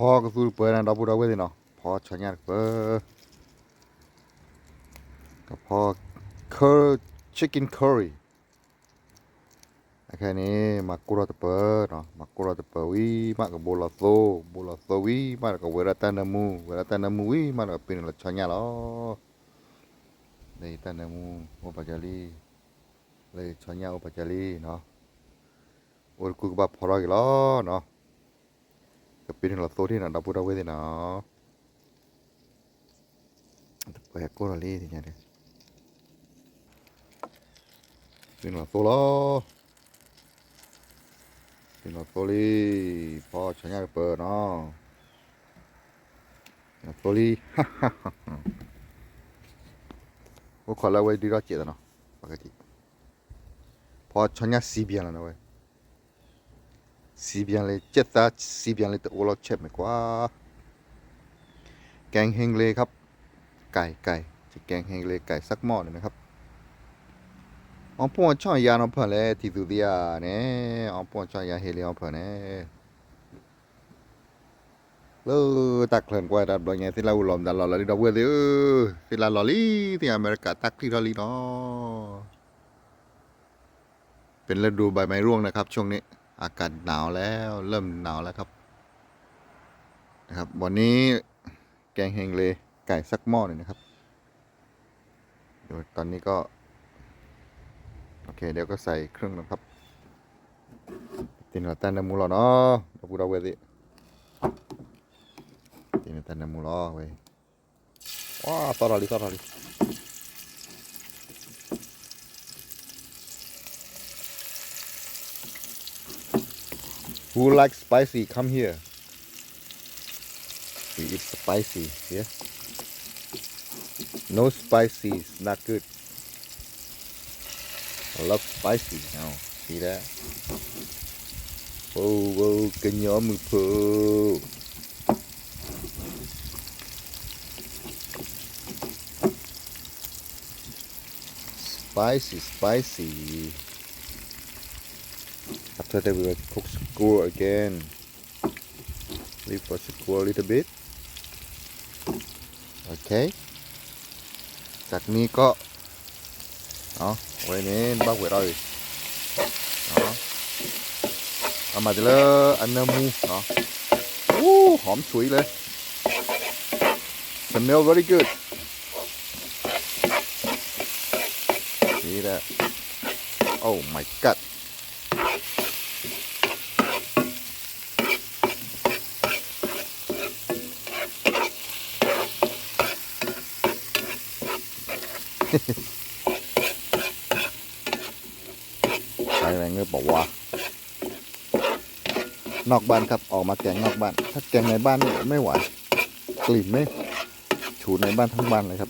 ဖီကသူတပၢၤန့ၣ် ဒီပုၢ်ဒီဝဲၢ်သ့ၣ်နီၤ, ဖီဆီညၣ်တပၢၤ, ကဖီ curry, chicken curry. အခဲန့ၣ် မၤကိၢ်ထီၣ်တပၢၤနီၤ, မၤကိၢ်ထီၣ်တပၢၤဝံၤမး ကဘိလီၤသိ, ဘိလီၤသိဝံၤမး ကဝဲၤဒၣ်တၢ်နၢမူ, ဝဲၤဒၣ်တၢ်နၢမူဝံၤမး ကပ့ၤန့ၢ်လီၤဆီညၣ်လီၤ. လၢတၢ်နၢမူအိၣ်ပာ်ကၢလံ, လၢဆီညၣ်အိၣ်ပာ်ကၢလံနီၤ, အိၣ်တကူကဘၣ်ဖီထီၣ်က့ၤလီၤနီၤ, ကပ့ၤန့ၢ်လီၤသိဒံးနီၤ ဒီပုၢ်ဒီဝဲၢ်သ့ၣ်နီၤ. တပၢၤကိၢ်ထီၣ်လံ, ပ့ၤန့ၢ်လီၤသိလီၤ, ပ့ၤန့ၢ်လီၤသိလံ, ဖီဆီညၣ်တပၢၤနီၤ, သိလံ, အိၣ်ခိးလၢအဝဲဒုးထီၣ်စဲးသးနီၤ, ပကတိ, ဖီဆီညၣ်စံးပၠးလီၤနီၤဝဲ စံးပၠးလၢ ကြက်သားစံးပၠးလၢတအိၣ်လီၤဆဲးမ့ၢ်ကွၢ်, แกงฮังเลครับ, ไก่ ไก่, จะแกงฮังเลไก่สักหม้อหนึ่งนะครับ. အီပူၣ်အဆီၣ်ယါနီၤဖၢၣ်လဲၣ် ထံၣ်သူသ့ဧါန့ၣ်, အီပူၣ်အဆီၣ်ယါဟ့လံအီဖၢၣ်န့ၣ်, လၢတၢ်ချၢၣ်ကွၢ်တၢ်တဘျီညါ သ့ၣ်လၢအူလီၤမတၤလီၤလၢလံ ဒီပုၢ်ဝဲၢ်သ့ၣ်ဧၢ, သ့ၣ်လၢလီၤလံ, သ့ၣ်အမဲရကၤတၢ်ချံၣ်ထီၣ်လံနီၤ. เป็นฤดูใบไม้ร่วงนะครับช่วงนี้ อากาศหนาวแล้ว เริ่มหนาวแล้วครับ นะครับ วันนี้แกงฮังเลไก่สักหม้อหนึ่งนะครับ เดี๋ยวตอนนี้ก็ โอเค เดี๋ยวก็ใส่เครื่องนะครับ သ့ၣ်နီၣ်တၢ်နၢမူလီၤနီၤ ဒီပုၢ်ဒီဝဲၢ်သ့ၣ်, သ့ၣ်နီၣ်တၢ်နၢမူလီၤဝဲ, ဝါ သီၣ်ထီၣ်လံ သီၣ်ထီၣ်လံ. Who likes spicy? Come here. We eat spicy here. No spicy is not good. I love spicy. Oh, see that? Whoa, whoa, ကညီမုၣ်ဖိ Spicy, spicy. After that, we will cook squid again. Leave for squid a little bit. Okay. จากนี้ก็ အဝဲန့ၣ် ဘၣ်ဝဲၢ်ထီၣ်အံၤ အမၤတ့ၢ်လၢအနၢမူ အိၣ် ဟီၣ်ဆူၣ်အံၤလၢ smell very good. See that? Oh my God. ใช้แรงเงือบบอกว่า นอกบ้านครับ ออกมาแกงนอกบ้าน ถ้าแกงในบ้านนี่ไม่ไหว กลิ่นไม่ ถูในบ้านทั้งบ้านเลยครับ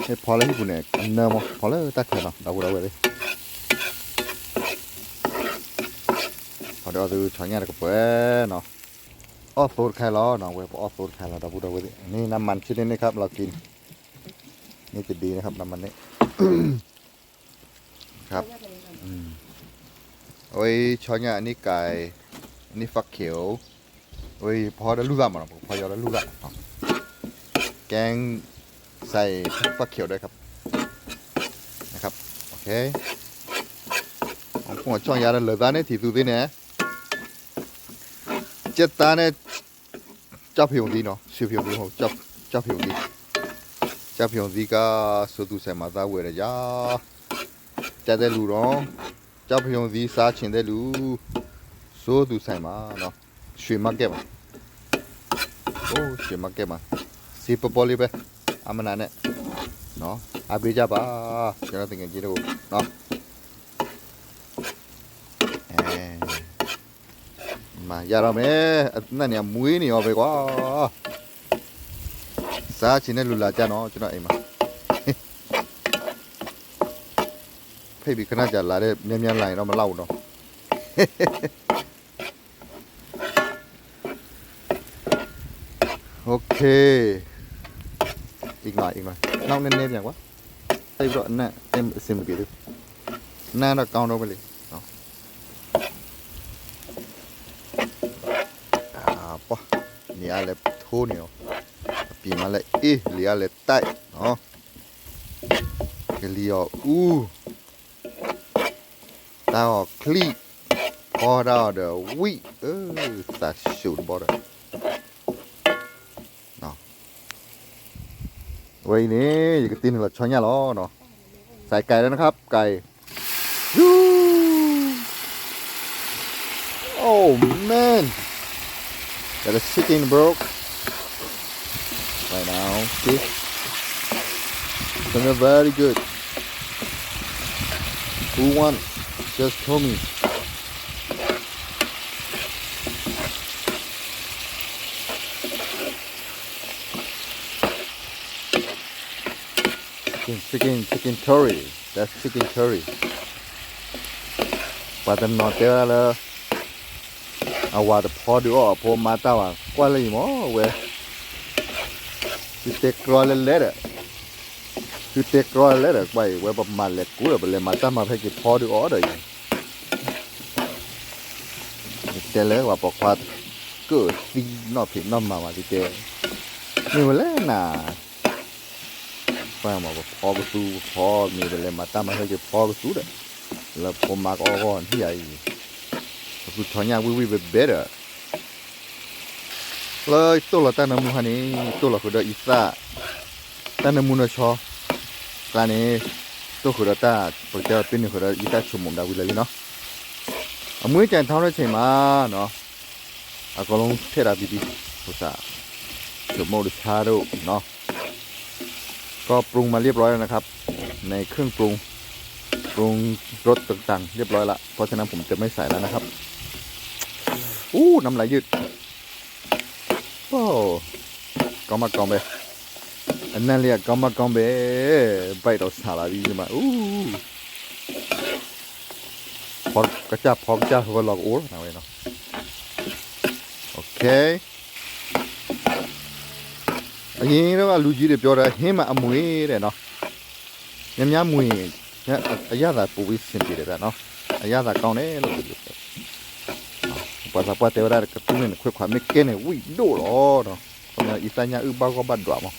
ဟဲဖီလၢဟံၣ်ပူၤန့ၣ် အနၢမး ဖီလၢတၢ်ချၢနီၤ ဒီပုၢ်ဒီဝဲၢ်သ့ၣ်, ဖီဒီးအီၣ်သုဆီညၣ်တကပၤနီၤ, အီၣ်သိတခါလီၤနီၤ ဝဲပအီၣ်သိတခါလီၤ ဒီပုၢ်ဒီဝဲၢ်သ့ၣ်, นี่น้ำมันชนิดนี้ครับ เรากิน นี่จะดีนะครับ น้ำมันนี่ ครับ อืม အဝဲဆီညၣ် အနံၣ်ကဲ အနံၣ်ဖးခ့ၣ်, အဝဲဖီဒီးလူၢ်သၣ်မးနီၤ ပကဖီယီၤဒီးလူၢ်သၣ်, แกงใส่ ฟักเขียวด้วยครับ นะครับ โอเค အီပူၣ်အဆီၣ်ယါဒီးလၢာ်သးန့ၣ် ထံၣ်သူသ့န့ၣ် ကြက်သားနဲ့ ကြောက်ဖရုံသီးနီၤ ရွှေဖရုံသီးမဟုတ် ကြောက်ဖရုံသီး, ကြောက်ဖရုံသီးက စိုးသူဆိုင်မှာ သွားဝယ်တယ်ဗျာ, ကြက်သီးလူးနီၤ, ကြောက်ဖရုံသီး စားချင်တဲ့လူ စိုးသူဆိုင်မှာနီၤ, ရွှေမါကဲမှာ, အို ရွှေမါကဲမှာ, ဈေးပေါပေါလေးပဲ, အမနာနဲ့, နော်, အားပေးကြပါ, ကျွန်တော်သူငယ်ချင်းတို့နော်, အဲ မၤယါထီၣ်မ့ၢ်, အနၢ်န့ၣ်အမွေးန့ၢ်အီၤပဲကွၢ်, စားချင်တဲ့လူလာကြနော်, ကျွန်တော်အိမ်မှာ, ဖိတ်ပြီးခဏကြာလာတဲ့, များများလာရင်တော့မလောက်ဘူးနော်, โอเค, อีกหน่อย, อีกหน่อย, နောက်နည်းနည်းပြန်ကွာ, အဲ့တော့အနံ့အစင်မပြေသေးဘူး, နံ့တော့ကောင်းတော့ပဲလေနော်, အာ ပှၤ လံာ်အါလဲၤထိန့ၣ်လီၤ, အပံၤမးလဲၤအ့ၣ် လံာ်အါလဲၤတဲနီၤ, ကလံၤအီၤအူ, တၢ်အီၤချံၣ်, ဖီဒၣ်အီၤဒီးဝံၣ်, အၢ သးဆူၣ်တဘီဒီး အဝဲအံၤန့ၣ် ယကတ့နုာ်လီၤဆီညၣ်လီၤနီၤ, ใส่ไก่แล้วนะครับ ไก่ Woo! Oh man, got a chicken, bro. Right now, see? It's gonna be very good. Who want? Just tell me. Chicken, chicken, chicken curry. That's chicken curry. ပှၤတနီၤတဲဝဲဒၣ်လၢ အဝၤတဖီဒုးအီၣ် အဖိမါတၢ်ဘၣ် ကွၢ်လၢအံၤမ့ၢ်ဝဲ, သုတဲကြီလဲၤလဲၤဒီး, သုတဲကြီလဲၤလဲၤဒီး ကွၢ်အံၤ ဝဲပမၤလဲၤကူဒီး ပလဲၤမၤတၢ်မၤဖဲက့ၤဖီဒုးအီၣ်ဒီးအံၤ, ယတဲလၢပှၤပိာ်ခွါ ကၢၢ်သံနီၢ်ဖံးနီၢ်မၤမး သုတဲ, မ့ၢ်ဝဲလဲၣ်နၤ ပှၤမၤပဖီကသူ ပဖီမ့ၢ်ပလဲၤမၤတၢ်မၤဟဲက့ၤဖီကသူဒီး, လၢဖိမါကအီၣ်ဂီၢ်နံၣ်ယၤအံၤ, ပသူထီညၣ်ဝံၣ်ဝံၣ်ဘဲဘဲဒီး, လၢတိၢ်လီၤတၢ်နၢမူဟါန့ၣ် တိၢ်လီၤဃုာ်ဒီးအံသၣ်, တၢ်နၢမူနီၢ်ဆီ, ကျါန့ၣ်, တိၢ်ဃုာ်ဒီးတၢ်, ပကတဲပ့ၤန့ၢ်ဃုာ်ဒီးအံသၣ်ဆိကမိၣ်ဒၣ်ဝံၤလၢလံနီၤ, အမွှေးကြိုင်ထောင်းတဲ့အချိန်မှာနော် အကုန်လုံးထည့်ထားပြီးပြီ, ဥစ္စာ, ဆိကမိၣ်တခြားတော့နော်, ก็ปรุงมาเรียบร้อยแล้วนะครับ ในเครื่องปรุง ปรุงรสต่างๆเรียบร้อยละ เพราะฉะนั้นผมจะไม่ใส่แล้วนะครับ อู้น้ำลายยืด โอ้ ကောင်းမကောင်းပဲ အနံၣ်လံအကောင်းမကောင်းပဲ ဘိုက်တော့ဆာလာပြီမး ဦး ဖီကစၢ်ဖီကစၢ်ဟိလီၤကအိၣ်နဝဲနီၤ OK အရင်တော့ကလူကြီးတွေပြောတာ ဟင်းမှာ အမွေ တဲ့နော် များများမွေ အရသာပိုပြီးဆင်ပြေတယ်ဗျနော် အရသာကောင်းတယ်လို့ ပှၤသးပှၢ်တဲဝဲဒၣ် ကသူန့ၣ် ခွဲးခွါမ့ၢ်ကဲန့ၣ် ဝံၣ်ဒိၣ်လီၤနီၤ ခီပညီ အံသၣ်ညၣ်အုၣ်ဘၣ်ဂီၢ်ဘၣ်ဒွးမး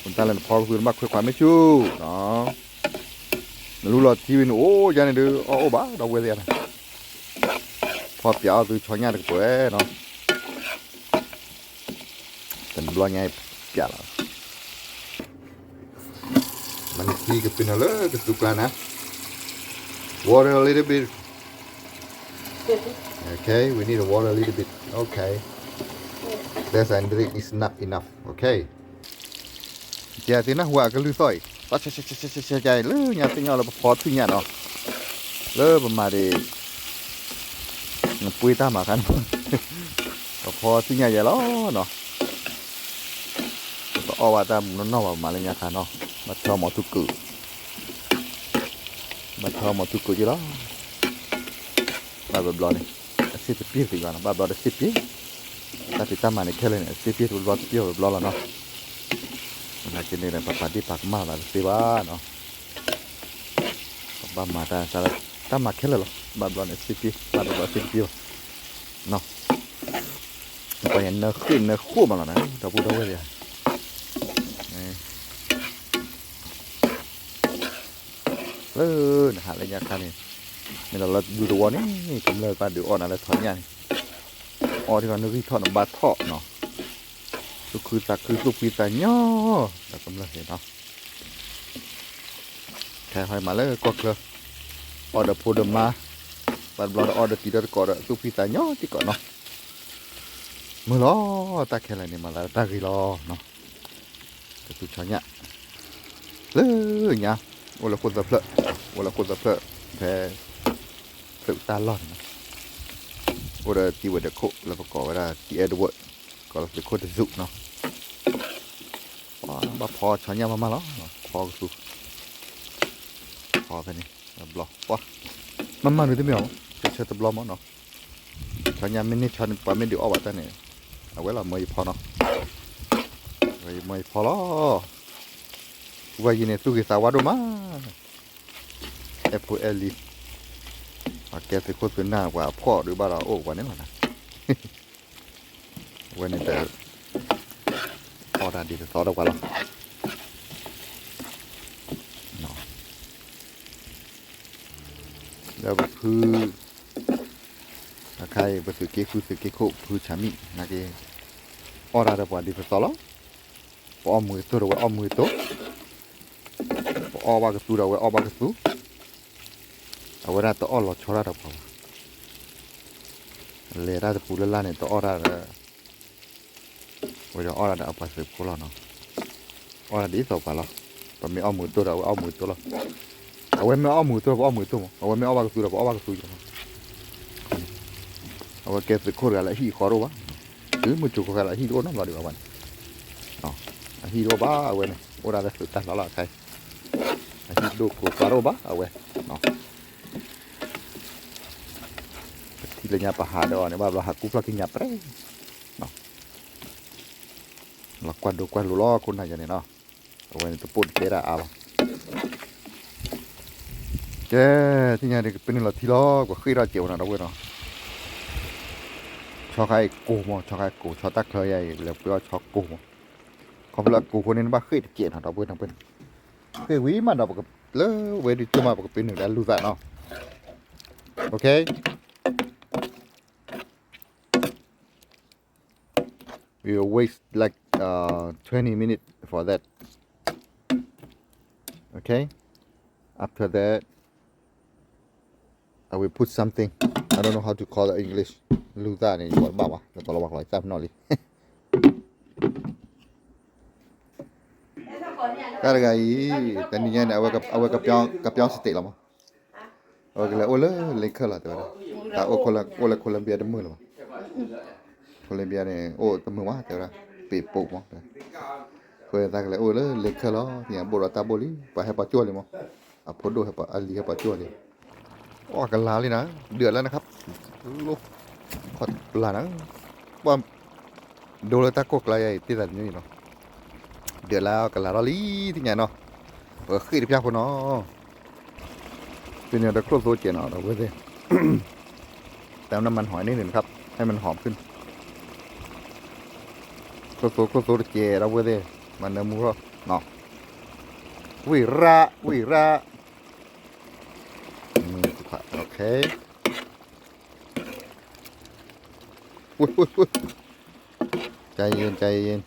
တၢ်လၢနဖီကသူ နဘၣ်ခွဲးခွါမ့ၢ်ဆူၣ်နီၤ နလူလီၤထံဝံၤန့ၣ် အိၣ်ယါန့ၣ်ဒီး အီၣ်အိၣ်ဘၣ်ဒီးဝဲသ့ၣ်ဧါ ဖီပၠးအီၣ်သုဆီညၣ်တကပၤနီၤ တဘျီညါပၠးလီၤ မနုၤထံကပ့ၤနီၤလၢကသူကျါနၤ water a little bit. Okay, we need a water a little bit. Okay. That's, I think it's not enough. Okay. ကဲသ့ၣ်နၢ်ဟူအကလုၢ်သီၣ်အံၤ ဘၣ်ဆဲးဆဲးဆဲးဆဲးဆဲးဆဲး လၢညါသ့ၣ်ညါလၢပဖီထွံၣ်ညၣ်နီၤ လၢပမၤဒံး နပှ့ၤတၢ်မၤခါနီၤ ပဖီထွံၣ်ညၣ်ယဲလီၤနီၤ ပတအီၣ်ဘၣ်တၢ်မူနီၢ်နီၢ်ဘၣ်မၤလၢညါခါနီၤ ဘၣ်ထီမီၤထူကုာ် ဘၣ်ထီမီၤထူကုာ်ယဲလီၤ ဘၣ်ဘျီဘျီန့ၣ် အစ့တပှ့ၤသ့ၣ်ယွၤနီၤ ဘၣ်ဘျီတစ့တပှ့ၤ တၢ်ဖံးတၢ်မၤန့ၣ်ခဲလၢာ်န့ၣ် အစ့တပှ့ၤတဘျီတပှ့ၤဘျီလီၤနီၤ နာ်က့န့ၣ် ပပာ်ဒ့ၣ်ပာ်ကမၣ်လီၤသ့ဘၣ်နီၤ ပဘၣ်မၤတၢ် တၢ်မၤခဲလၢာ်လီၤ ဘၣ်ဘျီန့ၣ် အစ့တပှ့ၤ ဘၣ်တဘျီအစ့တပှ့ၤဘၣ်နီၤ ပှၤယနၢဃ့ၢ်နၢဃိၣ်မးလီၤနၤ ဒီပုၢ်ဒီဝဲၢ်သ့ၣ်ဧါ လၢနဟးလၢညါခါန့ၣ် မ့ၢ်လီၤလၢဒူသဝီန့ၣ် ကမျၢၢ်ဘၣ်ဒုးအီၣ်နၤလၢထီညၣ်န့ၣ် အီၣ်ထံၣ်လီၤနဂံၢ်ထီၣ်နဘါထီၣ်နီၤ သူၣ်ခုသးခုသူၣ်ဖှံသးညီ ဒီးကမျၢၢ်သ့ၣ်နီၤ ခဲဟီမးလၢကီၢ်ချၢ အီၣ်ဒီးဖိဒီးမါ ဘၣ်တဘျီဒီးအီၣ်ဒီးတံၤဒီးတကိးဒီးသူၣ်ဖှံသးညီစ့ၢ်ကီးနီၤ မုာ်လီၤ တၢ်ခဲလၢာ်န့ၣ် မၤသးတၢ်ဂ့ၤလီၤနီၤ ကသူဆီညၣ် လၢညါ အိၣ်လၢဃိၣ်သၢဖျၢၣ် အိၣ်လၢဃိၣ်သၢဖျၢၣ် ဖဲ ဖျၢၣ်တၢ်လီၢ်န့ၣ်နီၤ အိၣ်ဒီးတံၤဝဲၤဒၢးခိၣ် လၢပကိးဝဲဒၣ် တံၤအဲၣ်ဒဝဲၢ် ကိးလၢသုးခိၣ်တစူးနီၤ ဘၣ်ဖီဆီညၣ်မးမးလီၤ ဖီကသူ ဖီဖဲန့ၣ် တဘျီ ပှၤ မးမးနုၤတမ့ၢ်အီၤ ဆၢဆၢတဘျီမးနီၤ ဆီညၣ်မ့ၢ်န့ၢ်ဆီန့ၣ် ပှၤမ့ၢ်ဒုးအီၣ်ဘၣ်တၢ်န့ၣ် အဝဲလီၤမၢယဖီနီၤ ဝဲယမၢယဖီလီၤ ပှၤယံၤန့ၣ် သူၣ်ဂ့ၤသးဝါဒိၣ်မး အဲၣ်ဖိအဲၣ်လံၤ ပှၤကဲသုးခိၣ်သုးနၢ် ပှၤအဖှီၣ်ဒုးဘၣ်ဒီးအိၣ်ပှၤန့ၣ်လီၤနၤ ဝဲန့ၣ်တ အီၣ်တၢ်ဒ်သိးဒီးပှၤလီၤ. လၢပဖု အခါအံၤ ပသုးက့ဃုသုးက့ခိၣ်ဖုဆၣ်မံၣ် နာ်က့ အီၣ်တၢ်ဒီးပှၤဒ်သိးလီၤ. ပအီၣ်မူးတိၢ်ဒီးဝဲအီၣ်မူးတိၢ်, ပအီၣ်ဘၣ်ကသူဒီးဝဲအီၣ်ဘၣ်ကသူ, အဝဲဒၣ်တအီၣ်လီၤဆီတၢ်ဒီးပှၤဘၣ်. လဲၤတၢ်တပူၤလၢ်လၢ်န့ၣ် တအီၣ်တၢ်ဒီး ဝဲဒီးအီၣ်တၢ်ဒီးအပှၤသုးဖိလီၤနီၤ. အီၣ်တၢ်ဒ်သိးပှၤလီၤ. ပမ့ၢ်အီၣ်မူးတိၢ်ဒီးအဝဲအီၣ်မူးတိၢ်လီၤ. အဝဲမ့ၢ်အီၣ်မူးတိၢ် ပအီၣ်မူးတိၢ်မး, အဝဲမ့ၢ်အီၣ်ဘၣ်ကသူဒီးပအီၣ်ဘၣ်ကသူလီၤ. အဝဲကဲသုးခိၣ်တဂၤလၢအဟံၣ်ဃီတအိၣ်ဘၣ်, သုးမုၢ်ကၠိခိၣ်တဂၤလၢအဟံၣ်တအိၣ်နီတဘျီဒံးဘၣ်န့ၣ်, အဟံၣ်တအိၣ်ဘၣ်အဝဲန့ၣ် အိၣ်ဒၣ်လၢသုးတၢ်လီၢ်လီၤခဲအံၤ, အဟံၣ်ဒိၣ်ကိးပှၤတအိၣ်ဘၣ်အဝဲ ပထံၣ်လၢညါပဟးဒီးအီၤန့ၣ် ဘၣ်ဘျီဟးကူၣ်ဖျီၣ်ခံညါပြဲ, လီၤကွၢ်ဒိကွၢ်လိၤလီၤခိၣ်နၢ်ယၤန့ၣ်နီၤ, အဝဲန့ၣ်တပိၢ်တတဲတၢ်အါလီၤ. ကဲ, သ့ၣ်ညါဒ်ကပ့ၤန့ၣ်လီၤထံလီၤ ကွၢ်ဃ့ၢ်ထီၣ်စဲးဝဲနီၤ ဒီပုၢ်ဝဲၢ်နီၤ, ဆီခါအံၤကိၢ်မး, ဆီခါကိၢ်, ဆီတၢ်ချၢယၤအံၤ လဲၤပှ့ၤအီၣ်ဆီကိၢ်မး, ခီဖျိအကိၢ်ဖိန့ၣ် နဘၣ်ဃ့ၢ်တစဲးနီၤ ဒီပုၢ်ဝဲၢ်နီၤ, ဃ့ၢ်ဝံၤမးဒီး လၢဝဲဒုးကၠိမး ပကပ့ၤနုာ်လၢလူသၣ်နီၤ, okay. We will wait like uh, twenty minutes for that. Okay? After that, I will put something. I don't know how to call it in English. လူသၣ်န့ၣ် ယဘၣ်ဘၣ် ယကလီၤဘၣ်ကျီၤသၣ်ဖနီၣ်လံ. တၢ်တဂၤအံၤ တနံၤညါန့ၣ် အဝဲကပြောင်း state လီၤမး. အဝဲကလဲၤအိၣ်လၢ Lincoln လီၤ တဲဝဲဒၣ်. တၢ်အိၣ်လၢ Columbia တမုာ်လၢၤဘၣ်. Columbia န့ၣ် အိၣ်တမုာ်ဘၣ် တဲဝဲဒၣ်. ပ့ၤပိာ်မး တဲ. အဃိသတးကလဲၤအိၣ်လၢ Lincoln လီၤ. သ့ၣ်ညါဘိၣ်ဒီးတၢ်ဘိၣ်လံ. ပှၤဟဲပှၤကၠိၣ်လံမး. အဖိဒိၣ်ဟဲပှၤ အလံၤဟဲပှၤကၠိၣ်လံ. အိၣ်ကလၤလံနၤ, ဒုးလၢနခါ, လီၤ, ခီၣ်ပျၢ်နၤ, ပှၤ ဒိလၢတၢ်ကိၢ်ကျါယၤအံၤ တ့ၢ်သးတနံၤအံၤနီၤ, ဒုးလၢကလၤထီၣ်လံ သ့ၣ်ညါနီၤ, ပဃ့ၢ်တပျၢ်ဖိနီၤ, ပ့ၤန့ၣ်ဒီးချိၣ်သိကဲးနီၤ ဒီပုၢ်ဝဲၢ်သ့ၣ်, တၢ်နမၢ်ဟီၣ်န့ၣ်န့ၣ်ခါ, ဟဲမၢ်ဟီၣ်ဖုၣ်န့ၣ်, ချိၣ်သိ ချိၣ်သိတကဲး ဒီပုၢ်ဝဲၢ်သ့ၣ်, မၤနၢမူထီၣ်နီၤ, ဝံၣ်ရၣ် ဝံၣ်ရၣ် Okay. ဝ့ၢ်ဝ့ၢ်ဝ့ၢ်, ကယ့ယ့ၢ် ကယ့ယ့ၢ်,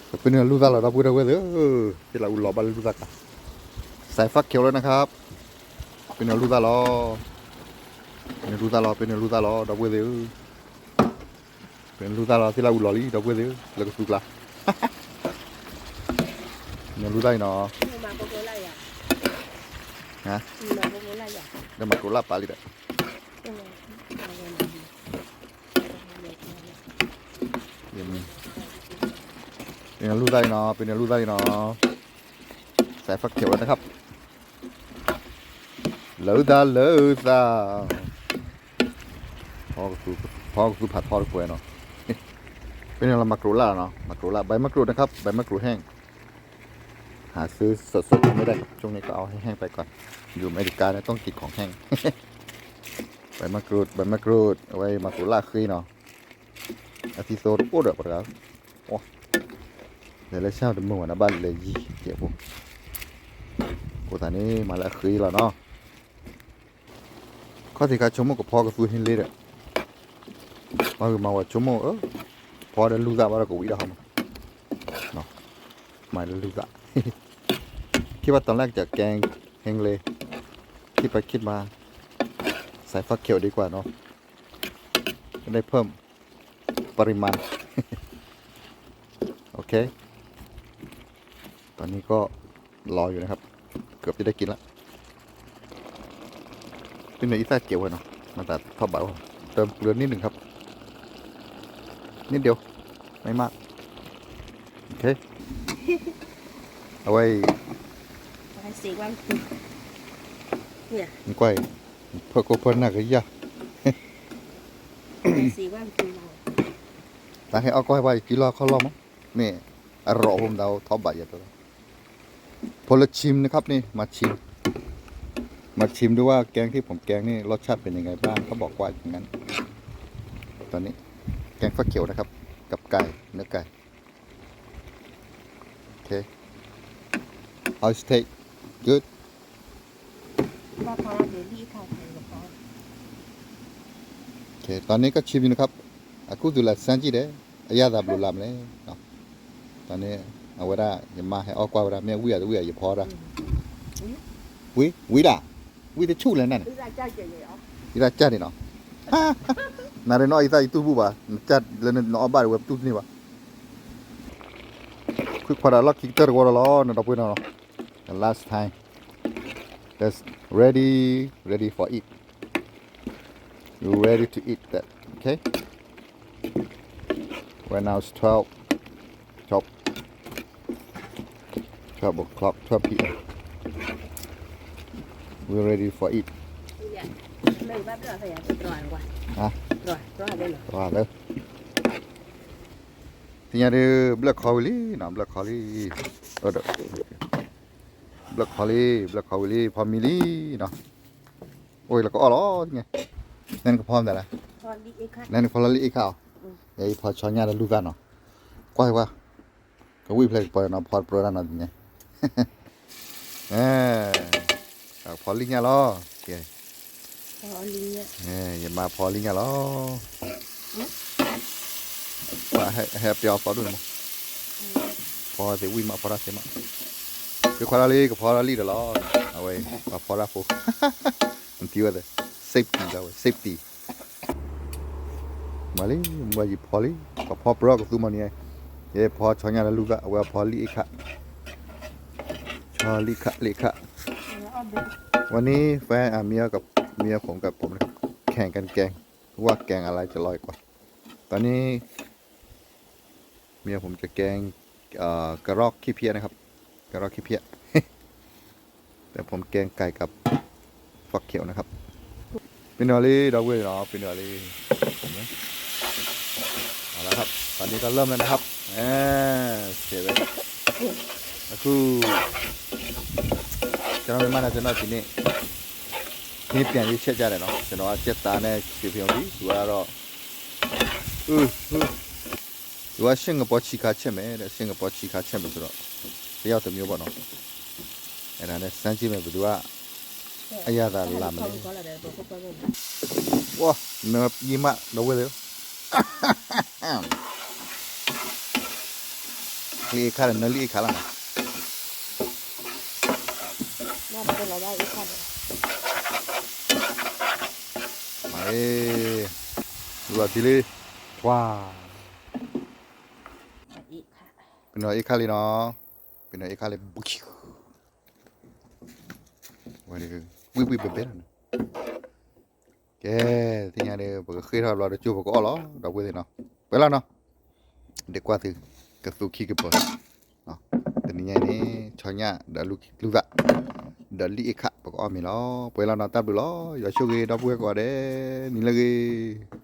ပပ့ၤနုာ်လူသၣ်လီၤ ဒီပုၢ်ဝဲၢ်သ့ၣ်ဧၢ, သ့ၣ်လၢအူလီၤဘၣ်လၢလူသၣ်ကျါ, စဲးဖးခဲးလၢနခါ, ပ့ၤနုာ်လူသၣ်လီၤ, ပ့ၤနုာ်လူသၣ်လီၤ ပ့ၤနုာ်လူသၣ်လီၤ ဒီပုၢ်ဝဲၢ်သ့ၣ်ဧၢ, ပ့ၤနုာ်လူသၣ်လီၤ သ့ၣ်လၢအူလီၤလံ ဒီပုၢ်ဝဲၢ်သ့ၣ်ဧၢ, လၢကသူကျါ, ပ့ၤနုာ်လူသၣ်အံၤနီၤ, လၢမၤကိးလၢ်ပာ်လံဒီး ပ့ၤနုာ်လူသၣ်အံၤနီၤ ပ့ၤနုာ်လူသၣ်အံၤနီၤ, စဲးဖးခဲးဝဲနခါ, လၢသၣ်လၢသၣ်, ဖီကသူဖးထီတကွဲးနီၤ, ပ့ၤနုာ်လီၤမၤကိးလၢ်နီၤ မၤကိးလၢ် ใบมะกรูดนะครับ ใบมะกรูดแห้ง หาซื้อสดๆไม่ได้ครับ ช่วงนี้ก็เอาแห้งๆไปก่อน อยู่อเมริกานะต้องกินของแห้ง ใบมะกรูด ใบมะกรูด အဝဲမၤကိးလၢ်ဃ့နီၤ, အသံသိတအိၣ်ဒီးပှၤတဂၤ, လဲၤလၢဆၣ်တမုာ်ဝဲဒၣ်ဘၣ်လဲၤယံၤကဲးဖိ, အဃိသတးန့ၣ် မၤလၢအဃ့လီၤနီၤ, ခီၣ်ထံးခါဆိကမိၣ်ကဖီကသူဟ့လ့ဒီး, မၤဂ့ၤမၤဝဲဆိကမိၣ်ဧၢ, ဖီဒီးလူသၣ်ဘၣ်ဒီးကဝံၤဒၣ်ဟီမး, မၤလၢလူသၣ်, คิดว่าตอนแรกจะแกงเฮงเล คิดไปคิดมา ใส่ฟักเขียวดีกว่าเนาะ จะได้เพิ่มปริมาณ โอเค ตอนนี้ก็รออยู่นะครับ เกือบจะได้กินละ เป็นเนื้ออีสานเจียวเนาะ มาตัดทอดบาท เติมเกลือนิดหนึ่งครับ นิดเดียว ไม่มาก โอเค เอาไว้ ကွၢ် ဖၢခိၣ်ဖၢနၢ်ကယၢ် တၢ်ဟဲအီၣ်ကီၢ်ဟဲဘၣ် ကံလီၢ်ခီလီၢ်မး မ့ၢ်အရီၣ်ဖိမတၤ ထီၣ်ဘးယၤတၢ် พอละชิมนะครับนี่ มาชิม มาชิมดูว่าแกงที่ผมแกงนี่รสชาติเป็นยังไงบ้าง เขาบอกว่าอย่างนั้น ตอนนี้ แกงฟักเขียวนะครับ กับไก่ เนื้อไก่ โอเค How is it taste? Good. โอเค ตอนนี้ก็ชิมอยู่นะครับ အခုသူလာစမ်းကြည့်တယ် အရသာဘယ်လိုလာမလဲနော် တၢ်န့ၣ် အဝဲဒၣ် ယမါဟဲအီၣ်ကွၢ်ဝဲဒၣ် မ့ၢ်ဝံၣ်ဧါတဝံၣ်ဧါ ယဖီဒၣ် ဝံၣ် ဝံၣ်ဒၣ် ဝံၣ်တဆူၣ်လဲၣ်န့ၣ် ယသးကၢ်န့ၣ်နီၤ နၤရ့နီၣ်အံသၣ်ယတူၢ်ဘူၣ်ဘၣ် နကၢ်လၢနအီၣ်ဘၣ်ဝဲပတူၢ်တန့ၢ်ဘၣ် ခွံခွါဒီးလီၢ်ခံကတၢၢ်တဝီဒီးလီၤ နဒီပုၢ်ဝဲၢ်နီၤ the last time that's ready ready for eat you ready to eat that okay right now it's twelve twelve twelve o'clock twelve p.m. We're ready for eat ဟါ တဝါလၢ သ့ၣ်ညါဒုး ဘျၢၣ်ခီဝံၤလံနီၤ ဘျၢၣ်ခီလံ ဘျၢၣ်ခီလံ ဘျၢၣ်ခီဝံၤလံ ဖီမံၤလံနီၤ အိၣ်လၢကအီၣ်လီၤ နဲနကဖီမတၤလဲၣ် နဲနကဖီလီၤလံအ့ခၣ်အီၤ ယဖီဆီညၣ်လၢလူၢ်သၣ်နီၤ ကွၢ်ကွၢ် ကဝံၣ်ဖျဲၣ်ကပီၤနီၤ ဖီတပြၢတၢ်နီၤန့ၣ် ဖီလံညၣ်လီၤ ယမၤဖီလံညၣ်လီၤ ဟဲပျီဖီဒိၣ်န့ၣ်မး ဖီသ့ဝံၣ်မး ဖီတၢ်သ့မး ကခွါလီၤလံ ကဖီလီၤလံဒီးလီၤ အဝဲ ပှၤဖီတၢ်ဖိ နတံၤဝဲသ့ safety ဒီးဝဲ safety မၤလံ မ့ၢ်ယဖီလံ ပှၤဖီပြၢကသူမီၤန့ၣ် ယဲဖီဆီညၣ်လၢလူၢ်သၣ် အဝဲဖီလံအ့ခၣ် ဆီလံခၣ်လံခၣ် วันนี้แฟนอาเมียกับเมียผมกับผมนะครับแข่งกันแกงว่าแกงอะไรจะอร่อยกว่า ตอนนี้ เมียผมจะแกงเอ่อกระรอกขี้เพี้ยนะครับ กระรอกขี้เพี้ย แต่ผมแกงไก่กับฟักเขียวนะครับ ပ့ၤနီၣ်လံ ဒီပုၢ်ဝဲၢ်နီၤ ပ့ၤနီၣ်လံ เอาละครับ ตอนนี้ก็เริ่มแล้วนะครับ อ่า เสร็จแล้วအခု ကျွန်တော်မြန်မာနဲ့ကျွန်တော်ဒီနေ့ ဟင်းပြန်ရွေးချက်ကြတယ်နော် ကျွန်တော်ကကြက်သားနဲ့ရွှေဖရုံကြီး သူကတော့ သူကစင်ကာပူချဉ်ခါချက်မယ်တဲ့ စင်ကာပူချဉ်ခါချက်မယ်ဆိုတော့ တယောက်တစ်မျိုးပေါ့နော် အဲ့ဒါနဲ့စမ်းကြည့်မယ် ဘယ်သူကအရသာလာမလဲ ဝါ နယမဒီပုၢ်ဝဲၢ် လံအခါဒီး နလံအခါလီၤနီၤ မၤလံ လူၤအီၤထံလံ ထွါ ပ့ၤနီၣ်အ့ခါလံနီၤ ပ့ၤနီၣ်အ့ခါလံ ဝံၣ်ဝံၣ်ဘဲဘဲလီၤနီၤ ကဲ သ့ၣ်ညါဒီး ပကဃ့ထီၣ်ဘျီတကၠိၢ် ပကအီၣ်လီၤ ဒီပုၢ်ဝဲၢ်သ့ၣ်နီၤ ပှဲၤလီၤနီၤ ဒဲးကွၢ်သု ကသူခံကပၢၤ တနံၤညါအံၤန့ၣ် ဆီညၣ်ဒီးလူၢ်သၣ် ဒီးလံၣ်အ့ခၣ် ပကအီၣ်မ့ၤလီၤ ပှဲၤလီၤနီၤ တၢ်ဘျုးလီၤ ယွၤဆိၣ်ဂ့ၤ ဒီပုၢ်ဝဲၢ်ကိးဂၤဒဲး နံၤလၢအဂ့ၤ